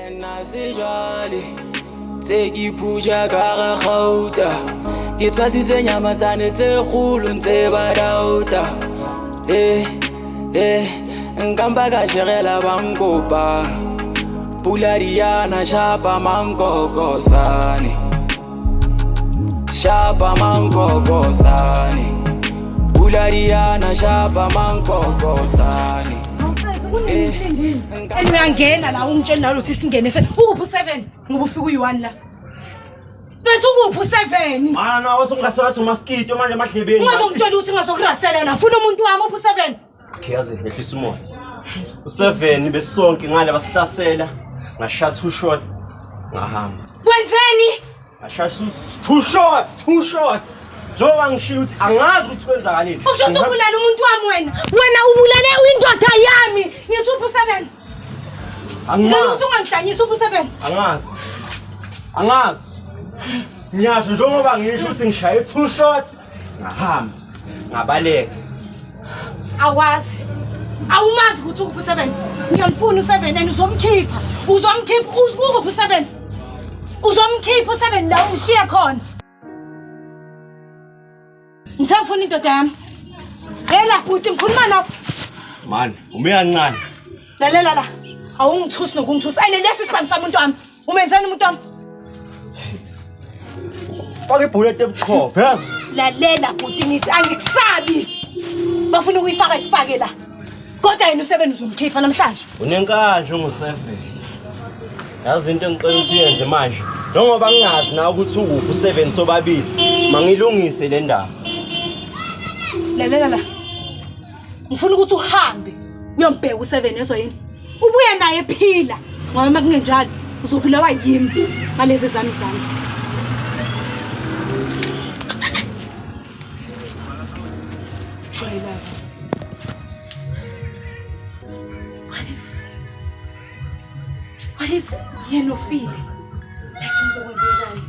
Sejwale tse ke phusha ka ga gauta ke tshwasitse nyamatsane tse kgolo ntse ba dauta eh eh nkampa ka shegela bankopa pula diana shapa mankokosane shapa mankokosane pula diana shapa mankokosane. And uyangena la ungitshela nawe ukuthi singene se ukuphi u7 ngoba ufika uyi1 la. Mfethu ukuphi u7? Mana nawe songasathi umaskito manje amadlebeni. Ungazongitshela ukuthi ungazokurasela na. Funa umuntu wami uphi u7? Okay, yazi ngehlisa umoya. U7 besonke ngale basihlasela. Ngashaya two shot. Ngahamba. Wenzeni? Ngashaya two shots, two shots. Njengoba ngishilo ukuthi angazi ukuthi kwenzakaleni. Usho ukuthi ubulala umuntu wami wena. Wena ubulale indoda yami. Ngithi uphi u7? Ngicela ukuthi Angazi. ungangihlanyisi uphi u7? Angazi. Angazi. Ngiyasho njengoba ngisho ukuthi ngishaye two shots. Ngahamba. Ngabaleka. Awazi. Awumazi ukuthi ukuphi u7. Ngiyamfuna u7 and uzomkhipha. Uzomkhipha ukuphi u7? Uzomkhipha u7 la umshiye khona. Ngithe ngifuna indoda yami. Hela bhuti ngikhuluma nawe. Man, ume kancane. Lalela la. Awungithusi nokungithusa. Ayine lesi sibhamu samuntu wami. Umenzeni umuntu wami? Faka ibullet ebuchopho, yazi. Lalela bhuti ngithi angikusabi. Bafuna ukuyifaka ifake la. Kodwa yena u7 uzomkhipha namhlanje. Unenkani ungu-7. Yazi into engicela ukuthi uyenze manje. Njengoba ngingazi na ukuthi ukuphi u7 sobabili, mangilungise le ndaba. Lalela la. Ngifuna ukuthi uhambe uyombheka u7 yezwa yini? Ubuye naye ephila ngoba uma kungenjalo uzobulawa yimi ngalezi zami izandla. Jwayela. What if What if yena ufile? Like ngizokwenza njani?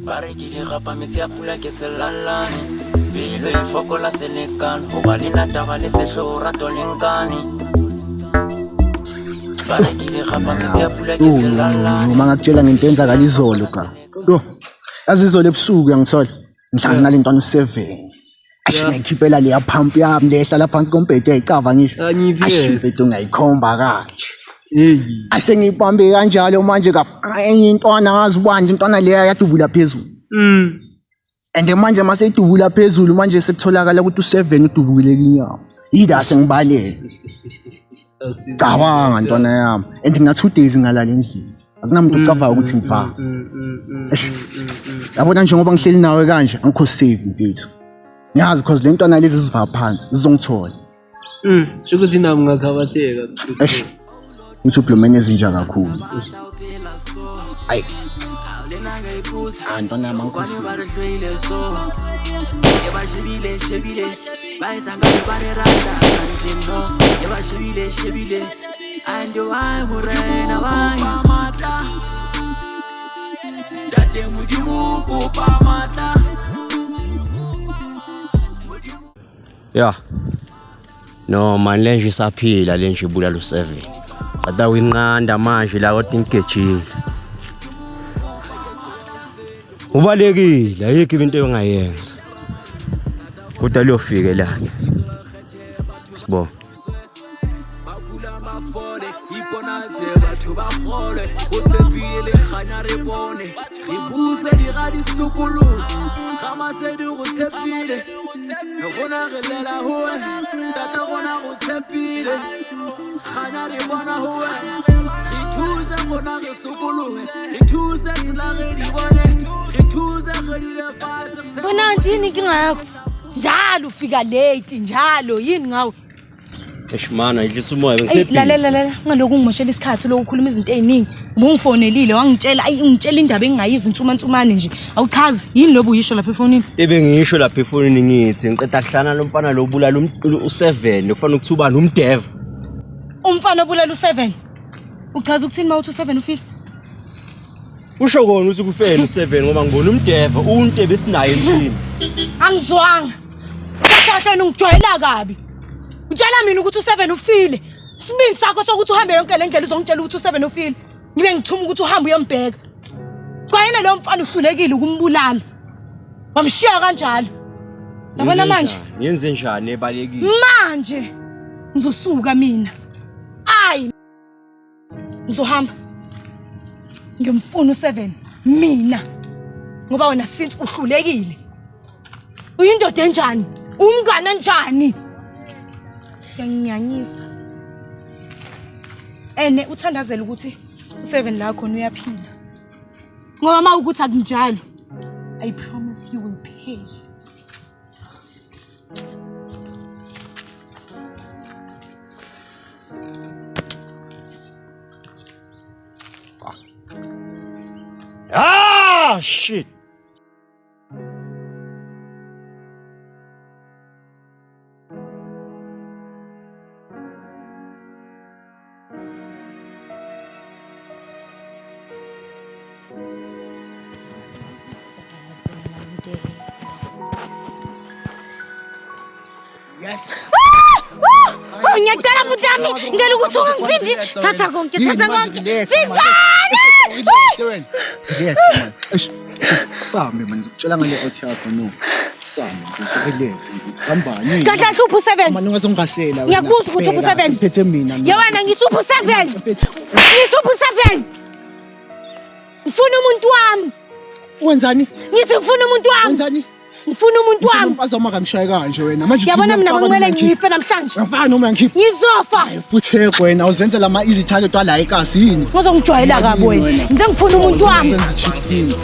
Ba re ke digapa metsi a pula ke selalane pelo e fokola selekane goba le nataba le sehlogo rato le nkane ba re ke digapa metsi a pula ke selalane Uma ngakutshela ngento eyenzakala izolo ka. Yo. Yazi izolo ebusuku uyangithola. Ngihlangana nale ntwana u7. Ashi ngayikhiphela leya pump yami le ehlala phansi kombhede yayicava ngisho. Ashi mfethu ngayikhomba kanje. Ase ngiyibambe kanjalo manje kafaka enye intwana ngazi ubani intwana leya yadubula phezulu. And manje mase idubula phezulu manje sekutholakala ukuthi u7 udubukile kinyawo. Yida sengibalele. Cabanga ntwana yami. And ngina 2 days ngalala endlini. Akunamuntu ocavayo ukuthi ngiva. Eish. Yabona njengoba ngihleli nawe kanje angikho safe mfethu. Ngiyazi cause le ntwana lezi ziva phansi zizongithola. Sho ukuthi nami ngakhabatheka. Eish. Uthi ublomene ezinja kakhulu. Ayi. Ah ntwana yami angikho safe. Ba re hloile so ke ba shebile shebile ba etsa nka ba re rata kante no ke ba shebile shebile and why morena why matla Ntate Modimo kopa matla. Ya. No man lenje isaphila lenje ibulala u7. Qeda winqanda manje la kodwa ingigejile. Ubalekile ayikho into engayenza. Kodwa liyofika elakhe. Sibonga. Ba kula ba fole iponatse batho ba kgolwe go tshepile kganya re bone re buse dira di sokologe ga masedi go tshepile gona re lela ho wena ntate gona go tshepile kganya re bona ho wena re thuse gona re sokologe re thuse tsela re di bone re thuse re dule fatshe. Wena yini inkinga yakho? Njalo ufika late njalo yini ngawe? Eish mana idlisa umoya Eyi, bengisebhizi. lalela lalela ungalokhu ungimoshela isikhathi lokhu ukhuluma izinto ey'ningi ubungifonelile wangitshela ayi ungitshela indaba engingayizwa insumansumane nje awuchazi yini lobu uyisho lapha efonini. Ebe ngisho lapha efonini ngithi ngiqeda kuhlana lo mfana lo bulala u7 kufanele ukuthi ubani umdeva. Umfana obulala u7 uchaza ukuthini uma uthi u7 ufile? Usho kona ukuthi kufeni u7 ngoba ngibona umdeva unte besinaye empini. Angizwanga kahle kahle wena ungijwayela kabi utshela mina ukuthi u7 ufile. Sibindi sakho sokuthi uhambe yonke le ndlela uzongitshela ukuthi useven ufile. Ngibe ngithuma ukuthi uhambe uyombheka. Kwayena lowo mfana uhlulekile ukumbulala. Wamshiya kanjalo. Yabona manje? Ngenze njani ebalekile? Manje ngizosuka mina. Ayi ngizohamba. Ngiyomfuna u7 mina. Ngoba wena since uhlulekile. Uyindoda enjani? Umngane enjani? Uyanginyanyisa. Ene uthandazela ukuthi u7 la khona uyaphila. Ngoba uma ukuthi akunjalo, I promise you will pay. Fuck. Ah, shit. Yes. Oh, ngiyacela bhuti wami, ngicela ukuthi ungiphindi. Thatha konke, thatha konke. Sizane! Relax man. Eish. Sambe man, ngizokutshela ngale out yakho no. Sambe, relax. Hambani. Kahle kahle uphi u7? Manje ungazongasela wena. Ngiyakubuza ukuthi uphi u7? Phethe mina. Ye wena ngithi uphi u7? Ngithi uphi u7? Ngifuna umuntu wami. Wenzani? Ngithi ngifuna umuntu wami. Wenzani? Ngifuna umuntu wami. Umfazi wami akangishaye kanje wena. Manje Yabona mina kumele ngife namhlanje. Uyangifaka noma uyangikhipha? Ngizofa. Futhi wena uzenzela ama easy target wala ekasi yini? Uzongijwayela kabi wena. Ngithe ngifuna umuntu wami. Uzenza chips yini?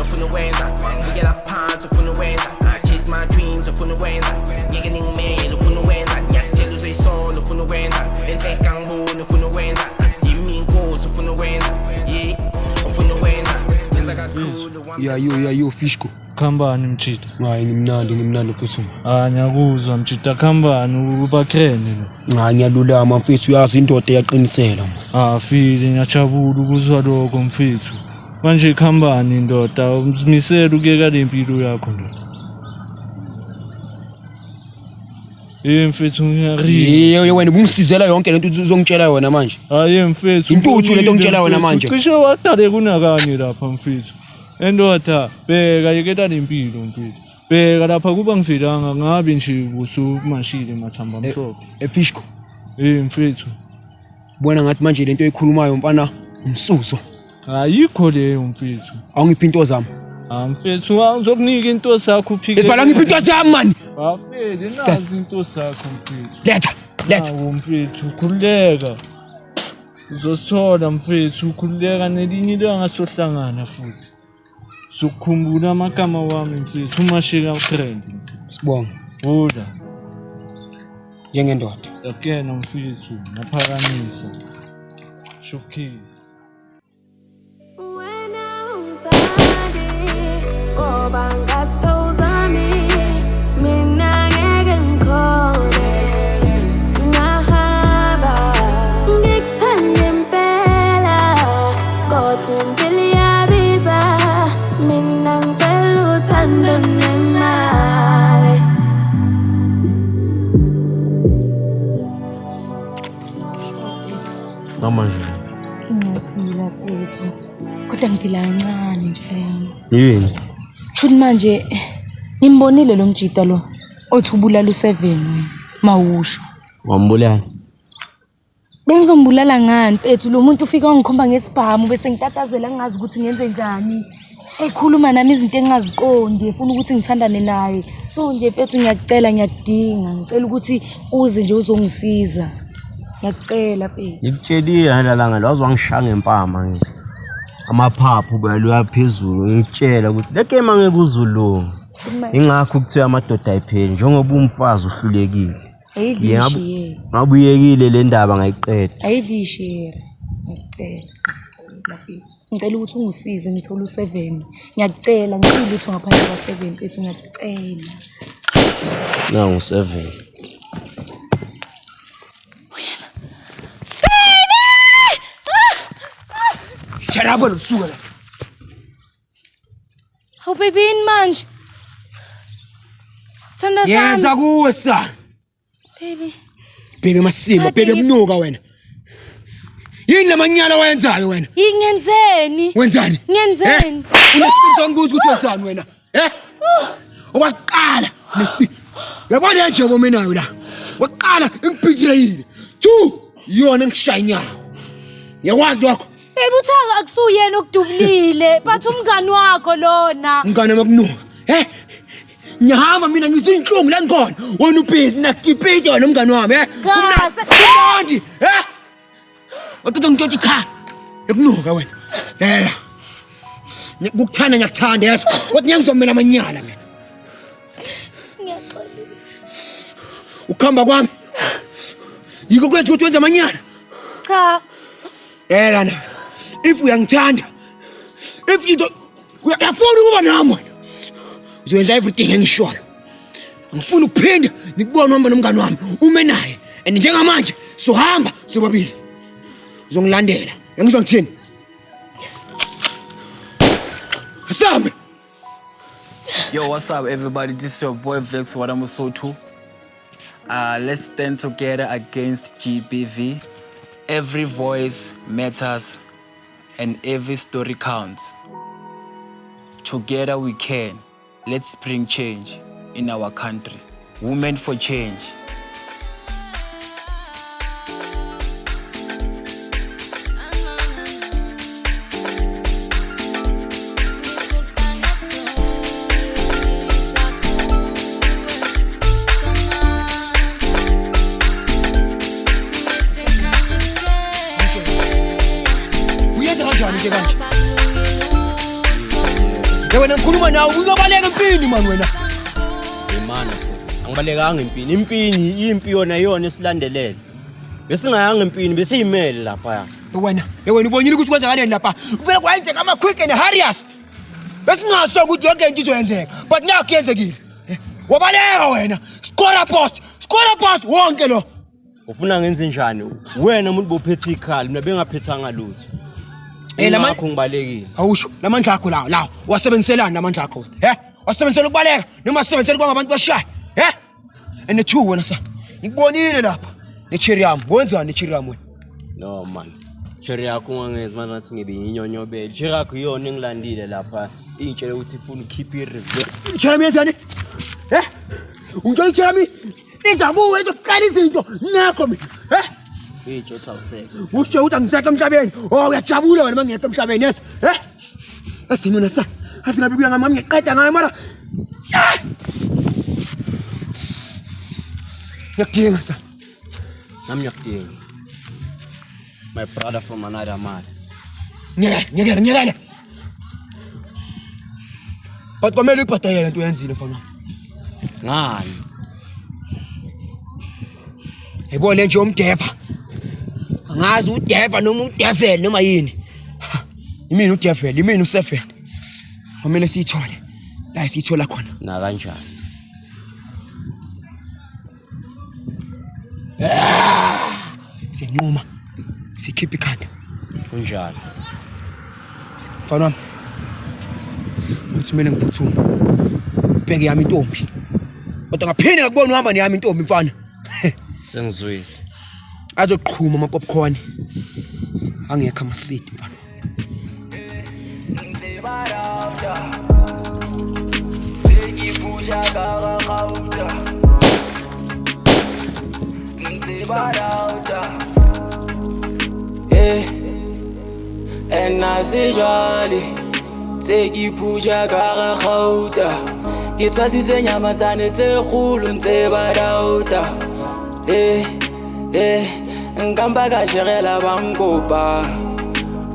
Ufuna ukwenza vukela phansi ufuna ukwenza I chase my dreams ufuna ukwenza ngeke ningimele ufuna ukwenza ngiyakutshela uzoyisola ufuna ukwenza enhleka ngiboni ufuna ukwenza yimi inkosi ufuna ukwenza yeah ufuna ukwenza senza kakhulu Ya yo ya yo Fishko. Khambani mjita. Hayi ngimnandi ngimnandi mfethu. Ah ngiyakuzwa mjita khambani ubakrene lo. Hayi ngiyalulama mfethu uyazi indoda iyaqinisela mos. Ah fili ngiyajabula ukuzwa lokho mfethu. Manje khambani ndoda uzimisele ukuyeka le mpilo yakho ndoda. Eh mfethu ngiyarila. Yey wena ubungisizela yonke lento uzongitshela yona manje. Hayi mfethu. Intuthu lento ongitshela yona manje. Cishe wadale kunakanye lapha mfethu. Endoda bheka yekela lempilo mfethu. Bheka lapha kuba ngivelanga ngabe nje usumashile mathamba amhlophe. Efishko. Eh mfethu. Bona ngathi manje lento oyikhulumayo mfana umsuzo. Ayikho leyo mfethu. Awungiphi into zami. Ah mfethu ngizokunika into zakho uphike. Isibala ngiphi into zami man. Afeli nazi into zakho mfethu. Letha, letha. Nawo mfethu khululeka. Uzosithola mfethu khululeka nelinye ilanga sohlangana futhi. Sokukhumbula amagama wami mfethu umashika friend mfethu. Sibonga. Buda. Njengendoda. Yakena mfethu ngaphakamisa. Showcase. Wena ungithandi ngoba ngathi awuzami mina ngeke ngikhone ngahamba ngikuthanda impela kodwa impilo iyabiza mina ngicela uthando nemali. Mama nje. Ngiyaphila mfethu. Kodwa ngiphila kancane nje yami. Yini? Shuthi manje ngimbonile lo mjita lo othi ubulala u7 mawusho. Wambulala. Bengizombulala ngani mfethu lo muntu ufika wangikhomba ngesibhamu bese ngitatazela ngingazi ukuthi ngenze njani. Ekhuluma nami izinto engingaziqondi efuna ukuthi ngithandane naye. So nje mfethu ngiyakucela ngiyakudinga ngicela ukuthi uze nje uzongisiza. Ngiyakucela mfethu. Ngikutshelile ngalala lo wazwangishaya ngempama ngithi. Amaphaphu bayaluya phezulu ngikutshela ukuthi le game angeke uzulunga. Ingakho kuthiwa amadoda ayipheli njengoba umfazi uhlulekile. Ayidli ishiye. Ngabe uyekile le ndaba ngayiqeda. Ayidli ishiye. Ngiyakucela. Mfethu. Ngicela ukuthi ungisize ngithole u7. Ngiyakucela ngicela lutho ngaphandle kwa7 mfethu ngiyakucela. Nangu 7. Shut up wena usuka la. Hawu baby yini manje? Sithandwa sami. Yeza kuwe sa. Baby. Baby masimba, Kade baby kunuka wena. Yini lamanyala owenzayo wena? Ngenzeni? Wenzani? Ngenzeni? Unesibindi sokungibuza ukuthi wenzani wena? Eh? Okwaqala unesibindi. Uyabona nje bomenayo la. Okwaqala ingibhidreyile. 2 iyona engishaya inyawo. Ngiyakwazi lokho. Baby uthanga akusuyena okudubulile, but umngani wakho lona. Mngane makunuka. Eh? Ngiyahamba mina ngizwa inhlungu la ngikhona. Wena ubhizi nakipite wena umngane wami, eh? Kahle. Kumnandi, eh? Waqeda ngitshela cha. Ekunuka wena. Lela. Kukuthanda ngiyakuthanda yazi. Kodwa ngiyangizomela amanyala mina. Ngiyaxolisa. Ukuhamba kwami. Yikho kwenza ukuthi wenze amanyala. Cha. Lela na. If uyangithanda. If you don't uyafuna ukuba nami wena. Uzoyenza everything engishoyo. Angifuni ukuphinda ngikubone uhamba nomngani wami ume naye. And njengamanje sohamba sobabili. Uzongilandela. Uyangizwa ngithini? Asambe. Yo, what's up, everybody? This is your boy Vex Wadamusotu. Let's stand together against GBV. Every voice matters and every story counts. Together we can. Let's bring change in our country. Women for change. Uyenza kanjani ke kanje? Ye wena ngikhuluma nawe uzobaleka empini man wena. Imana se. Angibalekanga empini. Impini impi yona yona esilandelele. Besingayanga empini besiyimele lapha. Wena, wena ubonile ukuthi kwenzakaleni lapha. Kuvele kwenzeka ama quick and hurrious. Besingaso ukuthi yonke into izoyenzeka, but now kuyenzekile. Wabaleka wena. Score post, score post wonke lo. Ufuna ngenze njani? Wena umuntu bophethe ikhali, mina bengaphethanga lutho. Eh, Ingakho ngibalekile. Awusho, lamandla akho lawo lawo wasebenziselani lamandla akho wena? Eh? Wasebenzisela ukubaleka noma wasebenzisela ukuba ngabantu bashaye? Eh? And two wena sa. Ngikubonile lapha. Necherry yami, wenzani necherry yami wena? No man. Cherry yakho ungangenzi manje ngathi ngibe yinyonyobele. Cherry yakho iyona engilandile lapha. Ingitshele ukuthi ifuna ukukhipha i-revenge. Cherry yami yenzani? Eh? Ungitshela cherry yami iza kuwe izokucela izinto nakho mina. Eh? Itsho ukuthi awusekho. Usho ukuthi angisekho emhlabeni. Oh uyajabula wena mangekho emhlabeni yes. Eh? Asimo nasa. Asingabi kuya ngami ngiqeda ngayo mara. Ah! Ngiyakudinga sa. Nami ngiyakudinga. My brother from another mother. Ngiyekela, ngiyekela, ngiyekela. But kwamele uyibhadalele lento oyenzile mfana wami. Ngani? Yayibona nje umdeva. Angazi udeva noma udevil noma yini. Imini udevil, imini useven. Kwamele siyithole. La siyithola khona. Na kanjani? Sinquma. Sikhipha ikhanda. Kunjani? Mfana wami. Uthi kumele ngiphuthume. Ubheke yami intombi. Kodwa ngaphinde ngakubona uhamba neyami intombi mfana. Sengizwile. Azoqhuma ama popcorn. Angekho amasidi mfana. Eh, and sejwale tse ke phusha ka ga gauta ke tshwasitse nyamatsane tse kgolo ntse ba dauta eh eh nkampa ka shegela bankopa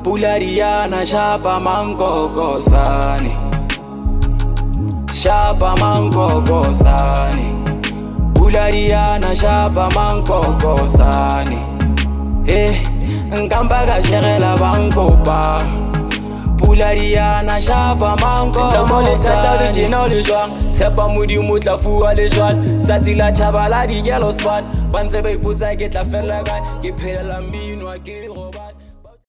pula diana shapa mankokosane shapa mankokosane pula diana shapa mankokosane eh nkampa ka shegela bankopa pula diana shapa mankokosane tjena le jwang tshepa modimo tla fuwa le jwang tsatsi la tjhaba la di-yellow span ba ntse ba ipotsa ke tla fella kae ke phelela mmino ha ke robale.